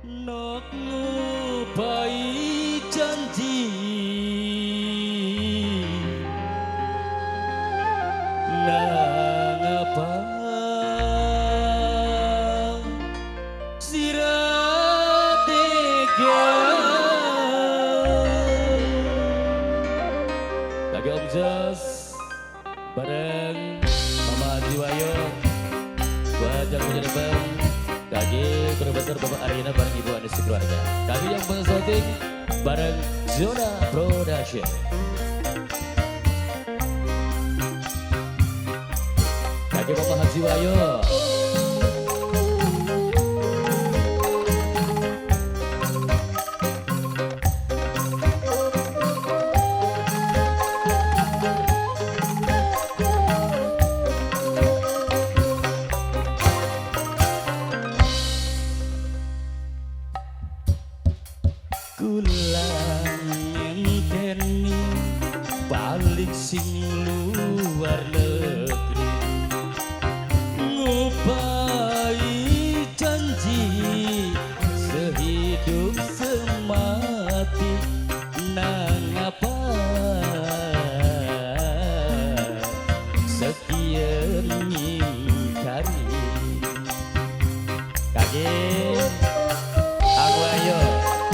Nok ngupai janji nangapa sira tega. Lagi Om Jos bareng Mama Haji Wayo buat yang punya depan. Kaki besar Bapak Arina bareng Ibu Anis keluarga. Kami yang pensoting bareng Zona Production. Kaki Bapak Haji Wayo. Kula ngenteni balik sing luar negeri, ngupai janji sehidup semati nangapa sekian ngingkari. Kage Angwayo,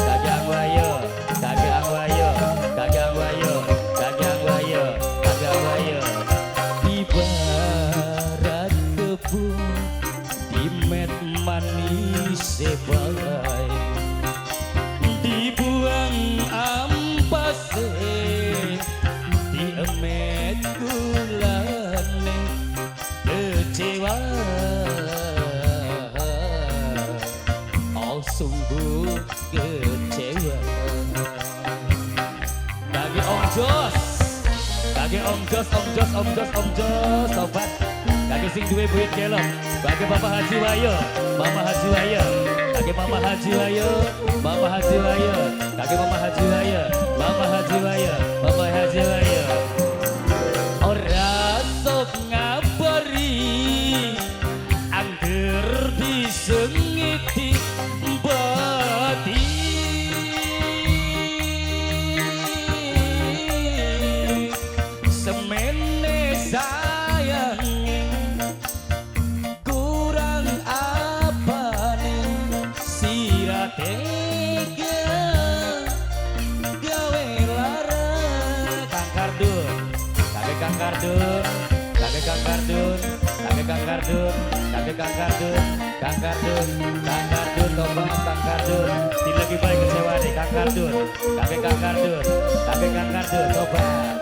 kage Angwayo, kage Angwayo, kage Angwayo, kage Angwayo, kage Angwayo. Ibarat tepung dimet manis sebagai dibuang ampase diemet gulane kecewa. Oh sungguh kecewa. Kage Om Jos, kage Om Jos, Om Jos, Om Jos, Om Jos, sobat. Kage sing duwe buyut kelok. Kage Bapak Haji Wayo, Mama Haji Wayo. Kage Mama Haji Wayo, Mama Haji Wayo. Kage Mama Haji Wayo, Mama Haji Wayo, Mama Haji Wayo. Ora sok ngabari angger disengiti bati. Semene sayange kurang apane sira tega gawe lara. Kang Kardun, kage Kang Kardun, kage Kang Kardun, kage Kang Kardun, kage Kang Kardun, Kang Kardun, Kang Kardun, tobat Kang Kardun. Tidak lagi baik kecewa nih Kang Kardun, kage Kang Kardun, kage Kang Kardun, tobat.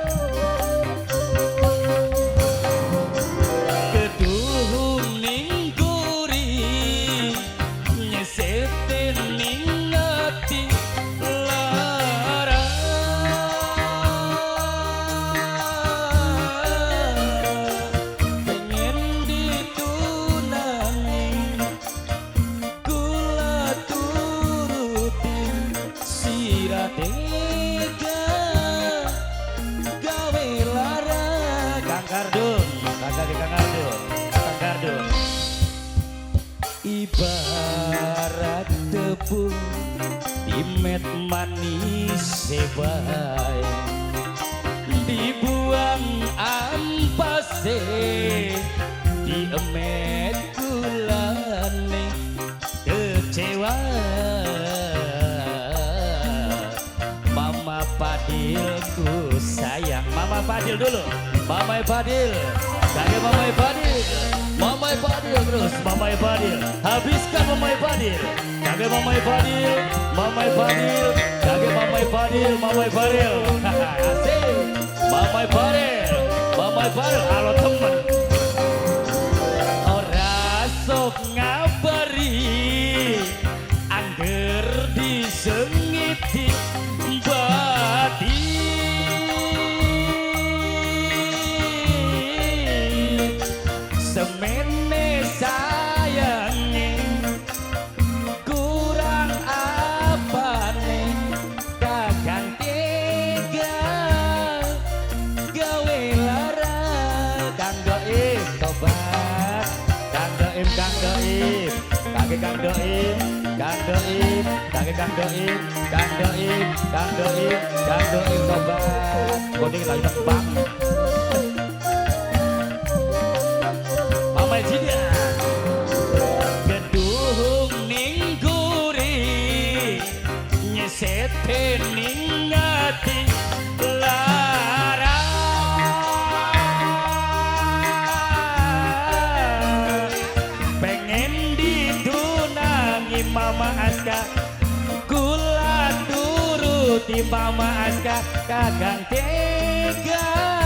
Tega gawe lara. Kang Kardun, kage Kang Kardun, Kang Kardun. Ibarat tepung dimet manis sebae dibuang ampase diemet gulane kecewa. Mama Fadilku sayang. Mama Fadil dulu. Mama Fadil. Kage Mama Fadil. Mama Fadil terus. Mama Fadil. Habiskan Mama Fadil. Kage Mama Fadil. Mama Fadil. Kage Mama Fadil. Mama Fadil. Asik. Mama Fadil. Mama Fadil. Halo teman. Ora sok ngabari angger disengiti bati. Semene sayange kurang apane kakang tega gawe lara. Kang Goib. Kang Doim, kangge Kang Doim, Kang Doim, Kang Doim, Kang Doim tobat. Kuning lagi tembang. Mama Jida. Gedung ning guri nyesete ning ati lara, pengen ditunangi Mama Aska, kula turuti Mama Aska, kakang tega.